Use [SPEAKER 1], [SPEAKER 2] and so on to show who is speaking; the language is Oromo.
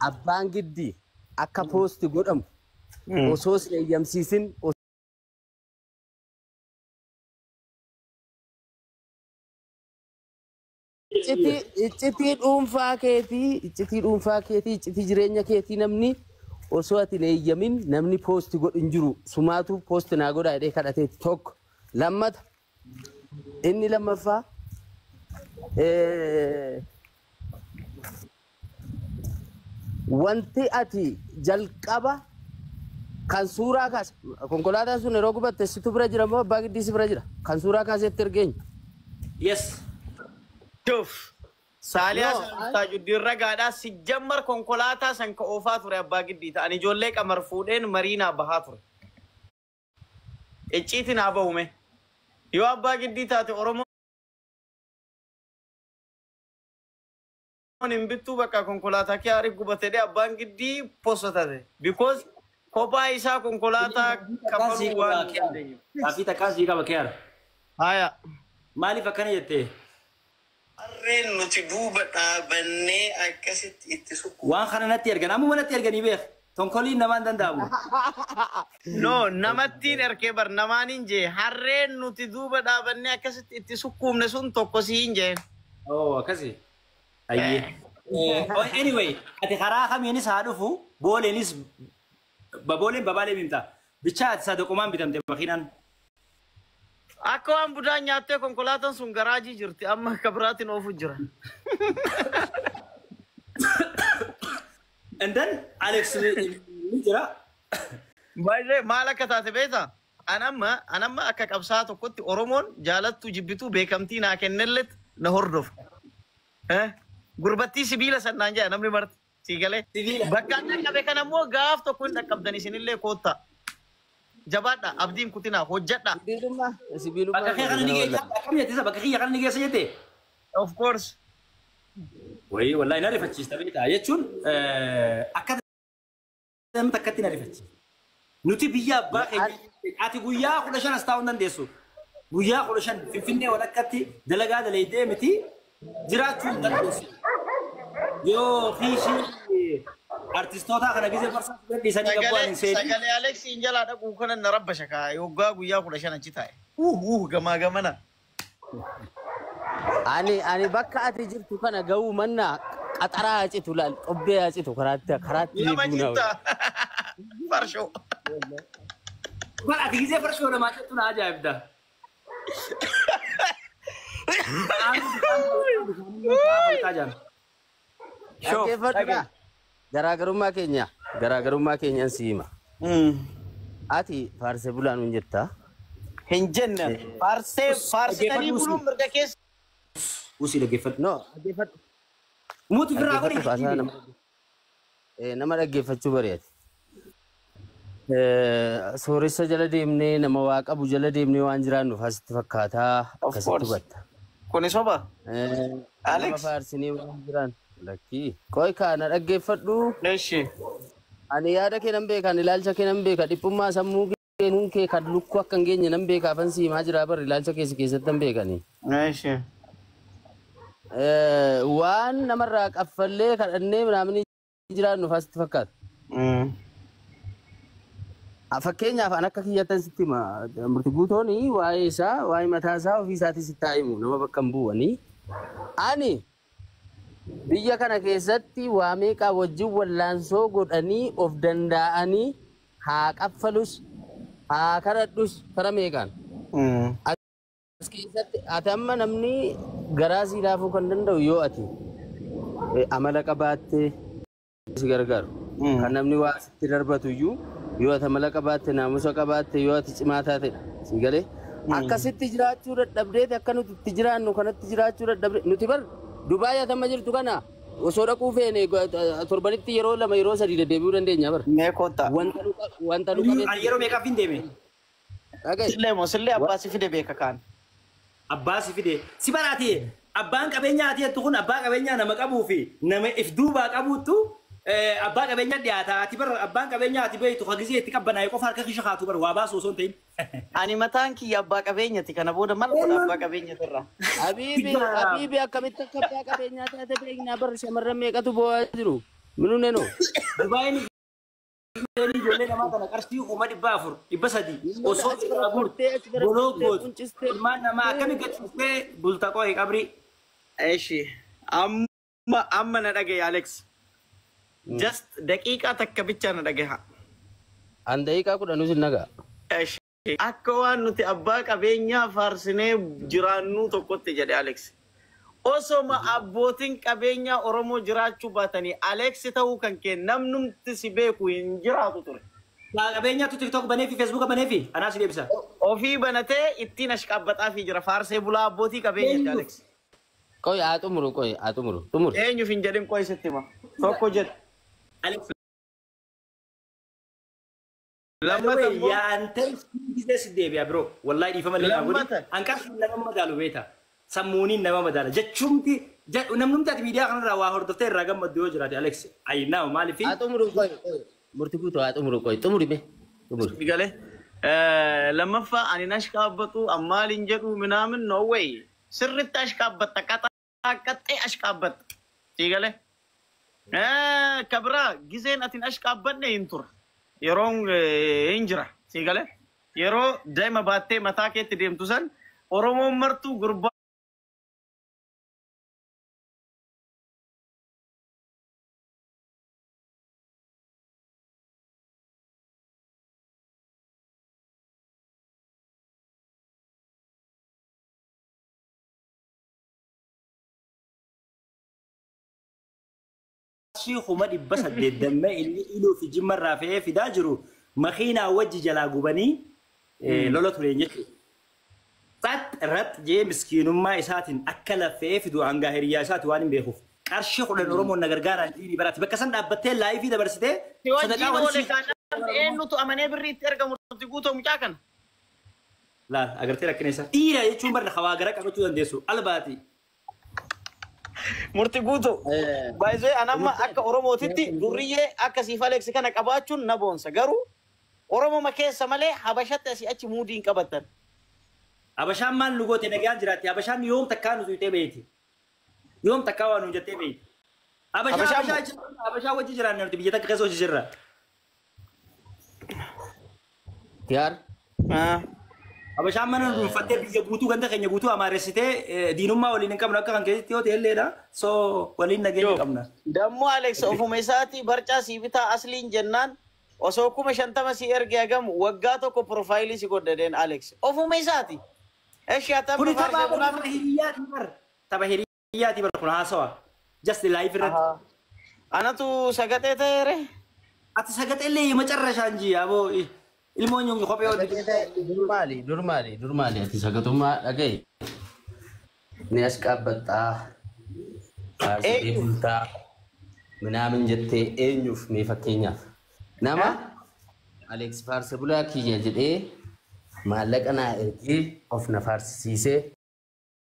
[SPEAKER 1] Abbaan giddii akka poosti godhamu osoo si eeyyamsiisin iccitii dhuunfaa keetii, iccitii dhuunfaa keetii, iccitii jireenya keetii namni osoo ati hin eeyyamin namni poosti godhu hin jiru. Sumaatu poosti naa godhaa jedhee kadhateeti tokko. Lammata inni lammaffaa wanti ati jalqaba kan suuraa kaase konkolaataan sun yeroo gubatte situ bira jira moo abbaa giddii si bira jira? Kan suuraa kaasetti ergeenyu.
[SPEAKER 2] Yes.
[SPEAKER 3] Shuf. Saaliyaa
[SPEAKER 1] No,
[SPEAKER 3] Taajuddiin ragaadhaa si jammar konkolaataa san ka oofaa ture abbaa giddii ta'an ijoollee qamar fuudheen mariinaa bahaa ture. Icciitiin haa bahume. Yoo abbaa giddii taate Oromoon hin bittuu bakka konkolaataa kee haari gubatee abbaan giddii posotate. Because kophaa isaa konkolaataa kafaluu waan hin dandeenyeef.
[SPEAKER 2] Gaaffii takkaan sii qaba keera.
[SPEAKER 3] Haya.
[SPEAKER 2] Maaliif akkana jettee?
[SPEAKER 3] Harreen nuti duuba dhaabannee akkasitti itti sukkuu.
[SPEAKER 2] Waan kana natti ergan ammuma natti erganii beek. Tonkoliin namaan danda'amu.
[SPEAKER 3] No, namattiin erkee bar namaan hin jee harreen nuti duuba dhaabannee akkasitti itti sukkuumne sun tokko si hin jeen.
[SPEAKER 2] Oh, akkasi. Ayyee. Anyway, ati karaa kamiinis haa dhufu, booleenis babooleen babaalee bimta. Bichaa ati sadoqumaan bitamte makiinaan.
[SPEAKER 3] Akka waan budaan nyaattee konkolaataan sun garaajii jirti amma akka biraatiin oofu jira.
[SPEAKER 2] And then Alex ni jira.
[SPEAKER 3] Baay'ee maal akka taate beektaa? Anamma akka qabsaa tokkotti Oromoon jaalattuu jibbituu beekamtii naa kennellet na hordofa. Gurbattii sibiila sannaan jedha namni marti. Sii galee.
[SPEAKER 2] Sibiila.
[SPEAKER 3] Bakka an dhaqqabe kana immoo gaaf tokko hin dhaqqabdan isinillee koottaa. Jabaadha abdiin kutinaa hojjedha.
[SPEAKER 1] Sibiilummaa sibiilummaa
[SPEAKER 2] Bakka kee kana ni geessa. Akkam jette isa bakka kiyya kana ni geessa jette.
[SPEAKER 3] Of course.
[SPEAKER 2] Wayii wallahi na rifachiista beektaa jechuun akka nama takkatti na rifachiista. Nuti biyya abbaa keenya ati guyyaa 15 as taa'uu hin dandeessu. Guyyaa 15 Finfinnee walakkatti dalagaa dalaydee miti jiraachuu hin dandeessu. Yoo fiishii artistoota kana gisee barsaa dhiisanii gabbu'an hin seeni.
[SPEAKER 3] Sagalee Aleksiin jalaa dhaquu kana na rabba shakaa yoggaa guyyaa 15 achi taa'e. Gamaa gamana.
[SPEAKER 1] Ani bakka ati jirtu kana ga'uu mannaa qaxaraa haa citu laal qobbee haa citu karaatti
[SPEAKER 3] Lama
[SPEAKER 1] deemuu na
[SPEAKER 3] citta. Farshoo.
[SPEAKER 2] Bar ati gisee farshoo namaa jettu na ajaa'ibda.
[SPEAKER 1] Dhaggeeffadhu. Garaagarummaa keenyaan si hima. Ati faarsee bulaa nuun jettaa.
[SPEAKER 3] Hin jenne. Faarsee faarsitanii buluun mirga keessa.
[SPEAKER 2] Usii dhaggeeffadhu.
[SPEAKER 1] No, dhaggeeffadhu.
[SPEAKER 2] Umuutu firraa godhi.
[SPEAKER 1] Dhaggeeffadhu haasaa nama dhaggeeffachuu bari'ate. Sooressa jala deemnee nama waa qabu jala deemnee waan jiraannuuf asitti fakkaataa
[SPEAKER 3] Of
[SPEAKER 1] akkasitti
[SPEAKER 3] course.
[SPEAKER 1] hubatta.
[SPEAKER 3] Kuni soba.
[SPEAKER 1] Nama
[SPEAKER 3] Alex.
[SPEAKER 1] faarsinee waan jiraan lakkii. Qoy kaana dhaggeeffadhu.
[SPEAKER 3] Eshi.
[SPEAKER 1] Ani yaada kee nan beeka, ani ilaalcha kee nan beeka, dhiphummaa sammuu kee nuun kee kan lukkuu akka hin geenye nan beeka, afan si himaa jira bar ilaalcha keessa keessatti nan beekani.
[SPEAKER 3] Eshi.
[SPEAKER 1] Waan namarraa qaffallee kadhannee namni jiraannuuf asitti fakkaata. Fakkeenyaaf an akka kiyyattan sitti hima. Murti guutoon waa'ee isaa, waa'ee mataa isaa ofii isaatii sitti haa himu nama bakka hin bu'anii. Ani biyya kana keessatti waa meeqaa wajjin wallaansoo godhanii of danda'anii haa qaffalus haa kadhadhus kara meeqaan. As keessatti ati amma namni garaa sii laafuu kan danda'u yoo ati amala qabaattee si gargaaru. Kan namni waa sitti darbatu iyyuu yoo ati amala qabaatte naamusa qabaatte yoo ati cimaa taatedha. Si galee akkasitti jiraachuu dadhabdeeti akka nuti itti jiraannu kanatti jiraachuu dadhabdee nuti bar Dubaay ati amma jirtu kana osoo dhaquu feene torbanitti yeroo 2 yeroo 3 deddeebi'uu dandeenya bar.
[SPEAKER 3] Mee koottaa.
[SPEAKER 1] Wanta nu
[SPEAKER 2] Ani yeroo meeqaaf hin deeme?
[SPEAKER 1] Dhaga'i.
[SPEAKER 3] Sillee moo sillee abbaa si fide beeka kaan.
[SPEAKER 2] Abbaa si fide. Si baraate abbaan qabeenyaa ati jettu kun abbaa qabeenyaa nama qabuu fi nama if duubaa qabuuttu abbaa qabeenyaa dhiyaata. Ati bar abbaan qabeenyaa ati beektu ka gisee itti qabbanaa'e qofa harka kisha kaatu bar waa baasu osoo hin ta'in.
[SPEAKER 3] Ani mataan kiyya abbaa qabeenyati kana booda maal godha abbaa qabeenyatirra.
[SPEAKER 1] Habiibi akkamitti akka abbaa qabeenyaa taate beeknaa bar shamarran meeqatu boo'aa jiru. Minuun eenyu?
[SPEAKER 2] Dubaayin ijoollee namaa kana qarshii 400,000 300 osoo irraa guurtee goloo gootu ilmaan namaa akkami gachiistee bulta qo'ee qabrii.
[SPEAKER 3] Eshi amma na dhagaye Alex. Just daqiiqaa takka bicha na dhagaye.
[SPEAKER 1] An daqiiqaa 10 sin nagaa.
[SPEAKER 3] Eshi akka waan nuti abbaa qabeenyaa faarsinee jiraannuu tokkotti jedhe Alex. Osoma abbootiin qabeenyaa Oromoo jiraachuu baatanii Alex ta'uu kan kee namnumti si beeku hin jiraatu ture.
[SPEAKER 2] Qabeenyaatu TikTok banee fi Facebook banee fi anaas deebisa.
[SPEAKER 3] Ofii banatee ittiin ashqaabbaxaafii jira faarsee bulaa abbootii qabeenyaati Alex.
[SPEAKER 1] Qoy haa xumuru qoy haa xumuru xumuru.
[SPEAKER 3] Eenyuuf hin jedhin qoy sitti hima. Tokko jedhe.
[SPEAKER 2] Alex.
[SPEAKER 3] Lammata immoo
[SPEAKER 2] Yaantan gisee si deebi'a bro. Wallahi dhiifama illee naa godhi.
[SPEAKER 3] Lammata.
[SPEAKER 2] An qarshii nama madaalu beeta. Sammuuniin nama madaala. Jechuumti namnumti ati miidiyaa kanarraa waa hordoftee irraa gammaddu yoo jiraate Alex. Ayinnaa maaliif?
[SPEAKER 1] Haa xumuru qoy qoy. Murti guutuu haa xumuru qoy xumuri mee xumuri.
[SPEAKER 3] Galee lammaffaa ani ashqaabbatu ammaaliin jedhu minaamin no way sirritti ashqaabbatta qaxxee ashqaabbatta sii galee kabira giseen atin ashqaabbanne hin tura yeroon hin jira sii galee yeroo daa'ima baattee mataa keetti deemtu san Oromoon martuu gurbaa
[SPEAKER 2] Qarshii 800,000 inni iluu fi jimmarraa fe'ee fidaa jiru makiinaa wajji jalaa gubanii lola tureen jechuudha. Xax rat jee miskiinummaa isaatiin akka lafee fidu hangaa hiriyyaa isaati waan hin beekuuf. Qarshii 10 Oromoon na gargaaraan jiini baraati. Bakka san dhaabbattee laayifii dabarsitee
[SPEAKER 3] Si wajjin
[SPEAKER 2] sadaqaa
[SPEAKER 3] oole
[SPEAKER 2] wal
[SPEAKER 3] kaanaan eenyutu amanee birrii itti ergamu murti guutuu mucaa kana.
[SPEAKER 2] Laal agartee rakkina isaa. Dhiira jechuun barra hawaa gara qabachuu dandeessu. Albaati.
[SPEAKER 3] Murti guutuu. Baay'ee anamma akka Oromootitti durriyyee akka siif Alex kana qabaachuun na boonsa. Garuu Oromoma keessa malee Habashatti asii achi muudii hin qabattan.
[SPEAKER 2] Habashaan maal nu goote nagaan jiraatti. Habashaan yoom takkaa nu tuutee beeti. Yoom takkaa waa nu jettee beeti.
[SPEAKER 3] Habashaan
[SPEAKER 2] Habashaa wajji jiraanne nuti biyya takka keessa hojii jirra.
[SPEAKER 1] Tiyaar.
[SPEAKER 2] Habashaan mana nu dhuunfattee biyya guutuu ganda keenya guutuu amaaressitee diinummaa waliin hin qabnu akka kan keessatti yoo ta'e illeedha. So waliin nageenya qabna.
[SPEAKER 3] Dammoo Alex ofuma isaatii barcaa sii bitaa asliin jennaan osoo 50,000 si erge hagamu waggaa tokko piroofaayilii si godhadheen Alex. Ofuma isaati. Eshi ati
[SPEAKER 2] Kuni
[SPEAKER 3] amma
[SPEAKER 2] tapha
[SPEAKER 3] faarsee bulaa
[SPEAKER 2] tapha hiriyyaati bar. Tapha hiriyyaati bar kun haasawa. Just life irratti.
[SPEAKER 3] Anatu sagaxee ta'eere.
[SPEAKER 2] Ati sagaxee የመጨረሻ እንጂ አቦ ilmoon yoongi kophee hodhi.
[SPEAKER 1] Dur maali dur maali dur maali ati sagatummaa dhagaye. Ni as qaabbattaa faarsitee
[SPEAKER 3] Eenyu?
[SPEAKER 1] bultaa minaamin jettee eenyuuf mee fakkeenyaaf nama Alex faarse bulaa kiyya jedhee maallaqa naa ergee of na faarsisiisee